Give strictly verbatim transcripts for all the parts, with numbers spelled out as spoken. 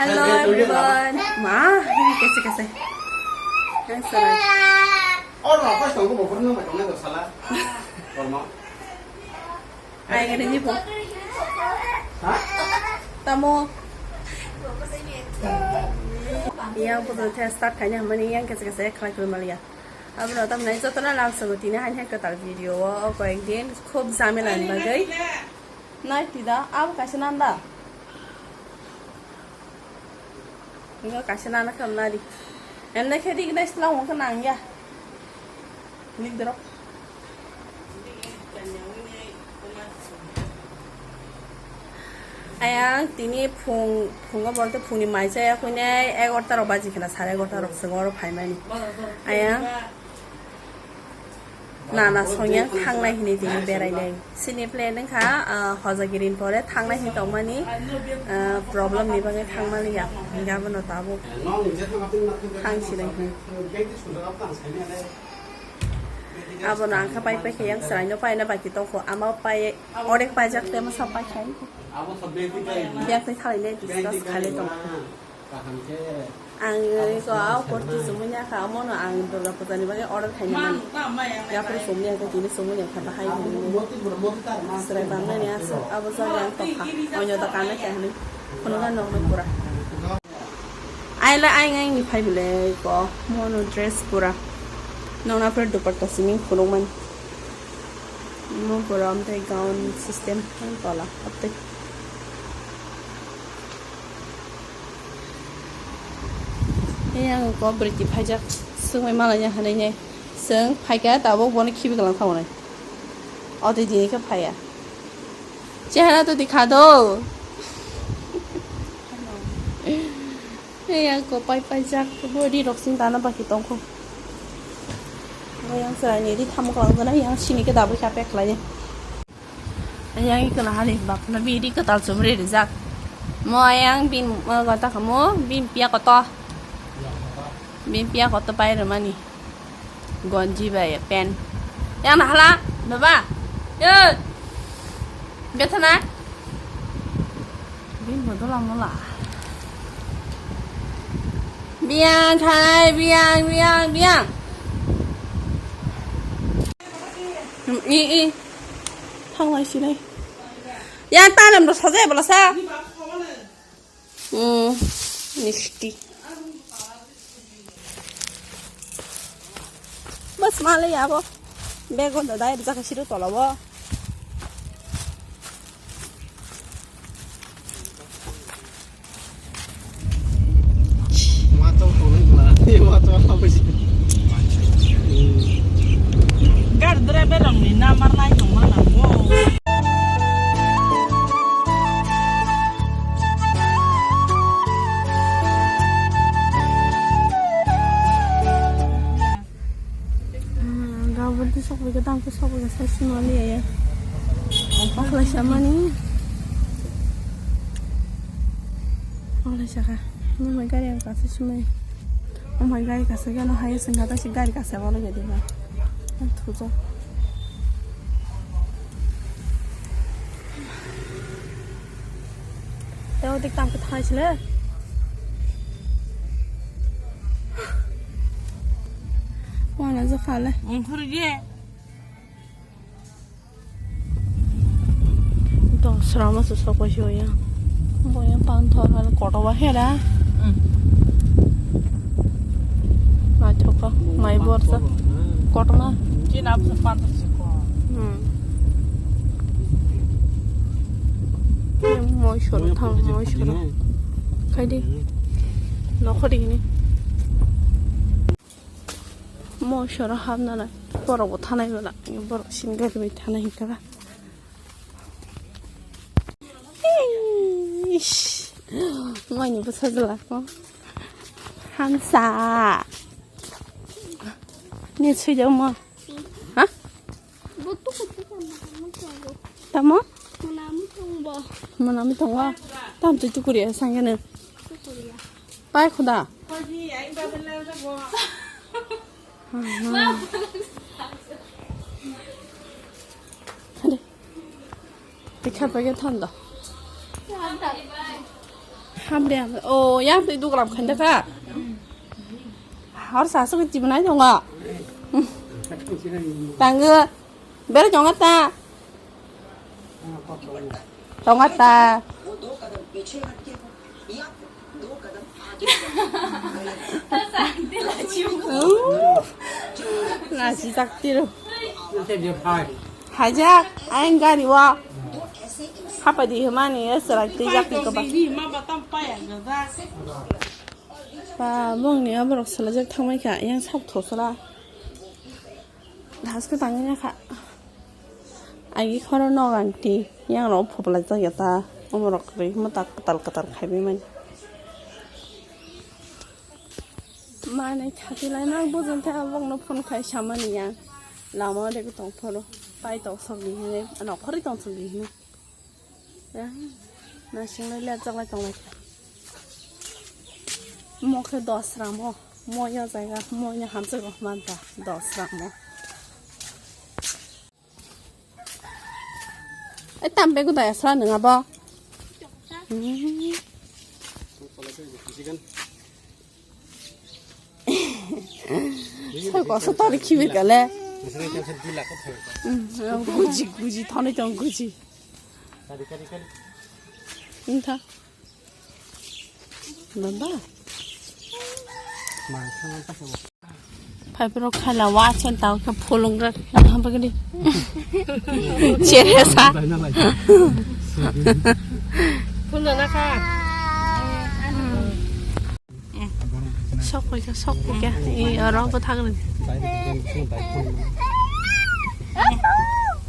Hello everyone. Ma, ini kese kese. Yang serai. Oh, apa sih kamu mau pernah macam mana salah? Hormat. Ai gani ni po. Hah? Tamo. Yang puto test start kanya mani yang kese kese khlai khlai maliya. Abono tamnai jotona lang songo tini hain hai kwtal video o, o koyek din khub jhamela ni bagwi. Nai tida abo kaisa nanda. Ingo kaisa nana khe nari. Ende khe dik nai sla hong khe nang ya. Lik dorok. Ayang tini phung, phungo bolte phungni mai chaya khuinai egarota rok baji khna, sare egarota rok chwng oro phaimani. Ayang nana songyang thangnai hinwi tini berainai. Sini plan wngkha, ah, hojagirin pore thangnai hinwi tongmani, ah, problem ni bagwi thangmani ya. Hingke abono tabuk thangsinai hinwi. Abono ang khe pai pai khe yang chwraino paina baki tongkho, ama pai orek paijak tei masa pai khai. Biyak tei thalai le discuss khai le tong. Ang iko au korti sumui ya kha, mono ang Durga Puja ni bagwi order khaina mani. Yapri sumui ya kha, tini sumui ya kha, bahai hinwi. Srai bang nani asu, abo jagwi ang tokha. Onyo dokan na kya hinwi. Phunukha nokno pura. Aila aing aing ni phai bile ko. Mono dress pura. Nokna pura dupatta simi phunukmani. Mo pura amtai gown system ang tola. Apte. Ei ang ko briti phaijak. Sungmai malanya hanai ne. Sung phaika tabuk bono khibi kalang thaunai. Oti dini khe phaya. Chehara to dikha do. Ei ang ko pai pai jak bo ri rok sing dana baki tongkho. Bo yang sra ni ri thamuk lang jana yang sini ke dabai kha pek lai. Yang ikuna hari bak na bi ri ko tal chum ri ri jak. Mo yang bin mo gata kamo bin pia koto. Bin pia koto pai re mani. Gonji bai pen. Yang na hala, baba. Yo. Bethana. Bini bodola mola. Biang thai, biang, biang, biang. I, i. Thanglai sinai. Yang tanam do sajai bola sa. Hmm, misti. Bas male yabo. Bego da dai jaka siru tolabo. Gar driver rokni number nai tongma nango. Gabon tei sokbai khe tamo khe sokbai khe sai sima liya ya. Pakhlai samani. Pakhlai saka. Nung bai gari ang kasa simai. Ang bai gari kasa gano hai sengkha ta si gari kasa balo jadi ba. Ang thujo. Teo dik tang khe thai sile. Wana je khale. Ongkhor je. Dosra ma se sok bai se oya. Boya pan thor hal koto ba hera. Naithoka, mai borsa. Kotorma. Chini apsa panthor se ko. Hmm. Moi soro thang, moi soro. Khaidi. Nokhori hini. Moi soro hapna na. Borok bo thanai bala. Borok sin gari bai thanai hinkha. Eish. Maini bwsa jala ko. Hamsa. Ni sui de mo. Ha? Tamo? Mwnamwi tongo. Tam twi tukuriya sangene. Pai khuda. Hade. Tikha page thanda. Hamre, hamre. Oh, yang twi dugram khainda kha. Hor sa sugwi tibnai tongo. Tango. Bere tongo ta. Tongo ta. Nasi tak tiru. Hajak, aing gari wa. Hapa di hemani ya serai tijak ni keba. Ba, bongni aborok salajak thangmai kha, yang sab thosala. Haske tangya kha. Agi khoro nog ang ti, yang rok phobla jak ya ta. Omorok ri mo tak katal katal khaibai mani. Manai thati lai ma bujang ta bongno phone khai samani ya. Lama de tong phoro. Pai tong sok di hine, ano khori tong sok di hine. Nasing lai le jak lai tong lai. Mo khe dos ramo, mo ya jaga, mo ya hamsa go manta dos ramo. E tam be gudai asra nung abo. Hmm. Sai ko sa tori khibi kale. Hmm, guji, guji, thani tong guji. Intha. Baba. Phaiphuru khala wa chen tau khe phulung rak. Hamba gini. Chere sa. Phulung na kha. Sok pai kha, sok pai kha. I oro bo thang ri.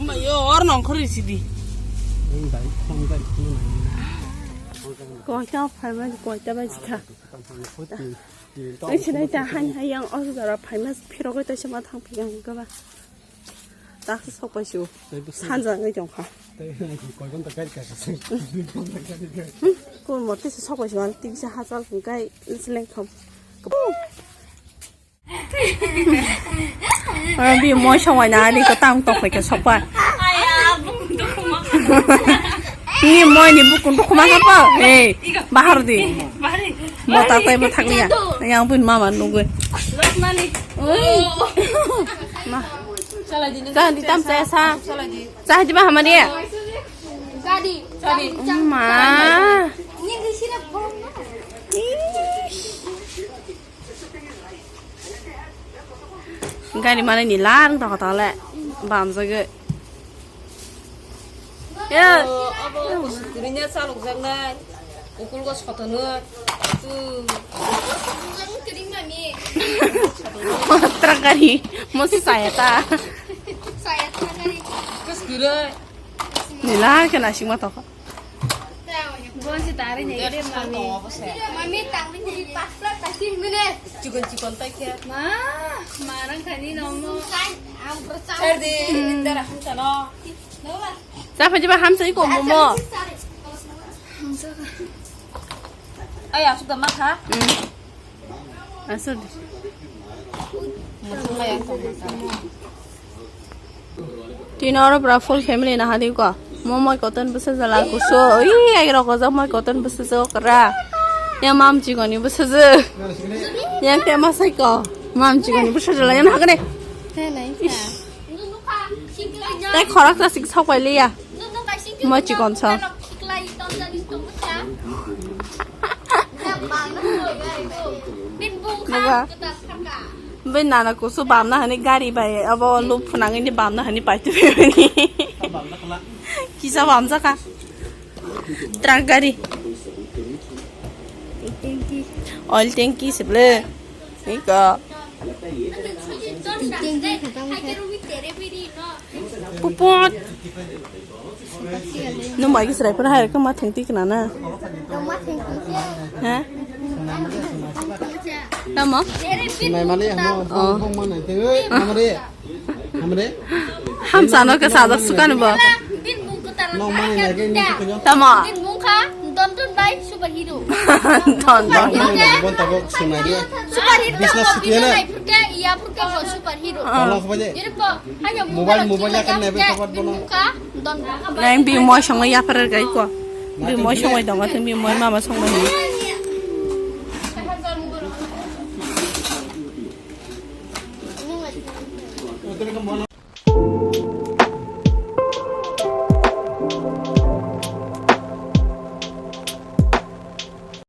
Ma yo or nong khori sidi. Koita phaiba, koita bai sikha. Ang sinai ta han hai yang o jora phaima phirogoi ta sama thang phikang kaba. Tak sok pai su. Sanja ngai jong kha. Koi gon ta kai ka. Kol mo tisa sok pai su, tik sa ha chal kai seleng kham. Oro bi moi songwai na ani ko tang tok pai ka sokpa. Ni moi ni bukun ko khuma ka pa. Hey, bahar di. Mo ta tai mo thak liya. Yang pun mama nunggu. Oi. Ma. Sa di tam sa sa. Sa di ba hamari. Gadi. Ma. Ni di sira phone na. Ish. Gari mane ni lang toko tole bamjagwi. Ya. Abo kusuk kurinya chalok jaknai. Ukul go sotono. Tu. Truk gari mo saya ta. Saya ta gari. Kus gure. Ni lang kena sing ma toko. Bonsi tari ni gede mami. Mami tangni ni pasla tasi mene. Chikon chikon tai khe. Ma, marang khani nomo. Sai, am percaya. Serdi, indara hamsa no. Sa phaji ba hamsa iko momo. Ay, asuk da ma kha. Asuk. Tini oro pura full family na hadi ko. Mo moi koton bwsa jala kuso. Oi, ai rok ko moi koton bwsa jo kra. Ya mam chikoni bwsa jo. Yang te ma sai ko. Mam chikoni bwsa jala yang hakne. Te nai sa. Te khorok sa sik sok pai liya. Moi chikon sa. Naga. Bai nana kusu bamna hani gari bai abo lup phunang ini bamna hani pai tu ni. Kisa bamjaka. Truck gari. Oil tanki seble. Ika. Pupot. Nung bai kisrai pura hai ka ma thung ti kana na. Ha? Tamo? Nai mali ano. Oh. Hong hong mana te. Hamre. Hamre. Hamsa no ke sajak sukan bo. Nong mani lagi ni ko. Tamo. Din mungkha Don Don bai superhero. Don Don. Bon tabok sunai dia. Superhero. Business tamo siti na. Video nai purke, iya purke bo superhero. Tolong apa je? Jadi po, hanya mobile, mobile akan nebe sabat bono. Mungkha Don Don. Nang bi moi songoi ya parar gai ko. Bi moi songoi dong, bi moi mama songoi.